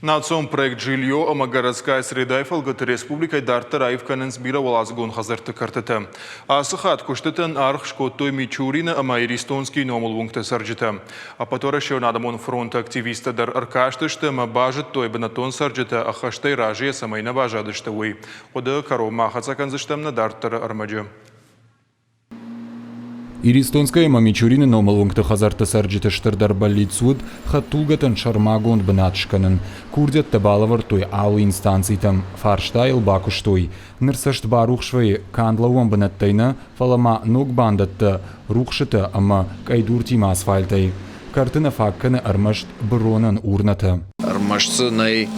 Национ проект «Жилье» ӕмӕ «Городская среда»-йы фӕлгӕты республикӕйы дарддӕр аив кӕнынц бирӕуӕладзыгон хӕдзӕртты кӕртытӕ. Ацы хатт куыстытӕн аргъ скодтой Мичурины ӕмӕ Иристонскийы номыл уынгты цӕрджытӕ. Ӕппӕтуӕрӕсеон адӕмон фронты активисттӕ дӕр ӕркастысты ӕмӕ базыдтой, бынӕттон цӕрджытӕ ӕххӕстӕй разыйӕ цӕмӕй нӕ баззадысты, уый. Хъуыды кӕронмӕ ахӕццӕ кӕндзыстӕм нӕ дарддӕры ӕрмӕджы. Иристонская ӕмӕ Мичурины номыл уынгты хӕдзӕртты цӕрджыты стырдӕр бӕллиц уыд хӕдтулгӕтӕн сӕрмагонд бынат скӕнын. Курдиӕттӕ балӕвӕрдтой алы инстанцитӕм, фарстайыл бакуыстой. Ныр цӕст барухс вӕййы канд лӕууӕн бынӕттӕй нӕ, фӕлӕ ма ног бандӕттӕ, рухсытӕ ӕмӕ къӕйдуртимӕ асфальтӕй. Кӕрты нӕ фаг кӕны ӕрмӕст быронӕн урнӕтӕ. Ӕрмӕст дзы нӕй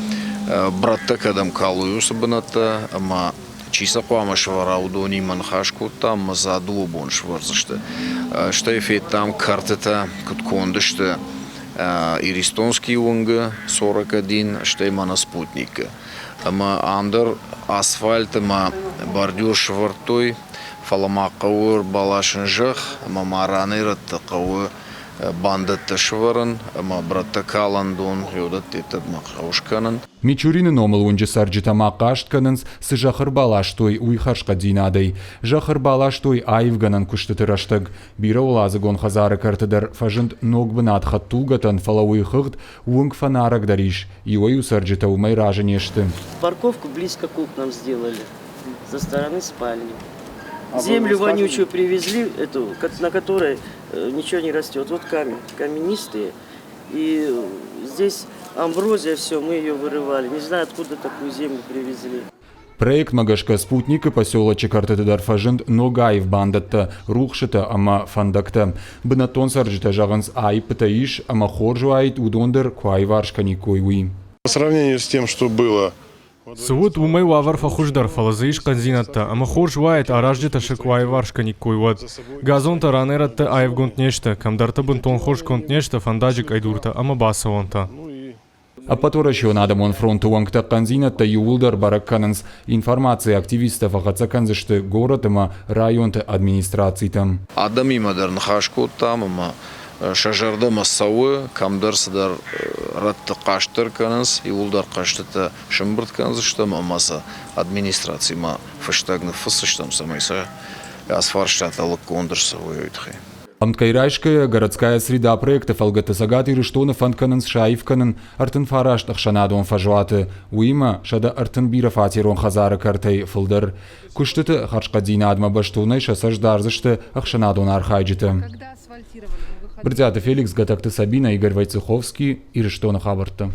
брӕттӕ кӕдӕм калой, уыцы бынӕттӕ ӕмӕ чи сӕ хъуамӕ сӕвӕра, уыдонимӕ ныхас кодтам ӕмӕ дзы дыууӕ бон сӕвӕрдзысты. Стӕй федтам кӕртытӕ, куыд конд сты Иристонский уынгы 41, стӕй мӕнӕ Спутникы. Ӕмӕ ам дӕр асфальт ӕмӕ бордюр сӕвӕрдтой, фӕлӕ ма хъӕуы ӕрбаласын зӕхх ӕмӕ ма ранӕй-рӕтты хъӕуы бандӕттӕ сӕвӕрын ӕмӕ брӕттӕ калӕн дон гъеуыдӕттӕ хъӕуы скӕнын. Мичурины номыл уынджы цӕрджытӕ ма хъаст кӕнынц, цы зӕхх ӕрбаластой, уый хӕрзхъӕддзинадӕй. Зӕхх ӕрбаластой аивгӕнӕн куыстыты рӕстӕг. Бирӕуӕладзыгон хӕдзары кӕрты дӕр фӕзынд ног бынат хӕдтулгӕтӕн, фӕлӕ уый хыгъд уынг фӕнарӕгдӕр ис. Иуӕй-иу цӕрджытӕ уымӕй разы не сты. Парковку близко к окнам сделали, со стороны спальни. Землю вонючую привезли, эту, на которой ничего не растет. Вот камень, каменистые. И здесь амброзия, все, мы ее вырывали. Не знаю, откуда такую землю привезли. Проектмӕ гӕсгӕ Спутникы поселочы кӕртыты дӕр фӕзынд ног аив бандӕттӕ, рухсытӕ ӕмӕ фӕндӕгтӕ. Бынӕттон цӕрджытӕ зӕгъынц, аиппытӕ ис ӕмӕ хорз уаид, уыдон дӕр куы аиварс кӕниккой, уый. По сравнению с тем, что было Цы уыд, уымӕй уавӕр фӕхуыздӕр, фӕлӕ дзы ис хъӕндзинӕдтӕ, ӕмӕ хорз уаид, аразджытӕ сӕ куы аиварс кӕниккой, уӕд. Газонтӕ ранӕй-рӕтты аивгонд не сты, кӕмдӕрты бынтон хорз конд не сты фӕндаджы къӕйдуртӕ ӕмӕ бацӕуӕнтӕ. Ӕппӕтуӕрӕсеон адӕмон фронты уӕнгтӕ хъӕндзинӕдтӕ иууылдӕр бӕрӕг кӕнынц. Информацийы активисттӕ фӕхӕццӕ кӕндзысты горӕт ӕмӕ районты администрацитӕм. Адӕмимӕ дӕр ныхас кодтам ӕмӕ сӕ зӕрдӕмӕ цӕуы, кӕмдӕр цыдӕр рӕтты хъаст дӕр кӕнынц, иууылдӕр хъӕстытӕ сӕмбырд кӕндзыстӕм ӕмӕ сӕ администрацимӕ фыстӕг ныффысдзыстӕм, цӕмӕй сӕ ацы фарстатӕ лыггонд ӕрцӕуой, уый тыххӕй. Ӕмткӕй райсгӕйӕ, «Городская среда» проекты фӕлгӕтты Цӕгат Ирыстоны фӕнд кӕнынц саив кӕнын 39 ӕхсӕнадон фӕзуаты, уыимӕ 130 бирӕфатерон хӕдзары кӕртӕй фылдӕр. Куыстыты хӕрзхъӕддзинадмӕ бӕстонӕй сӕ цӕст дардзысты ӕхсӕнадон архайджытӕ. Брытъиаты Феликс, Гӕтӕгты Сабинӕ, Игорь Войцеховский, Ирыстоны хабӕрттӕ.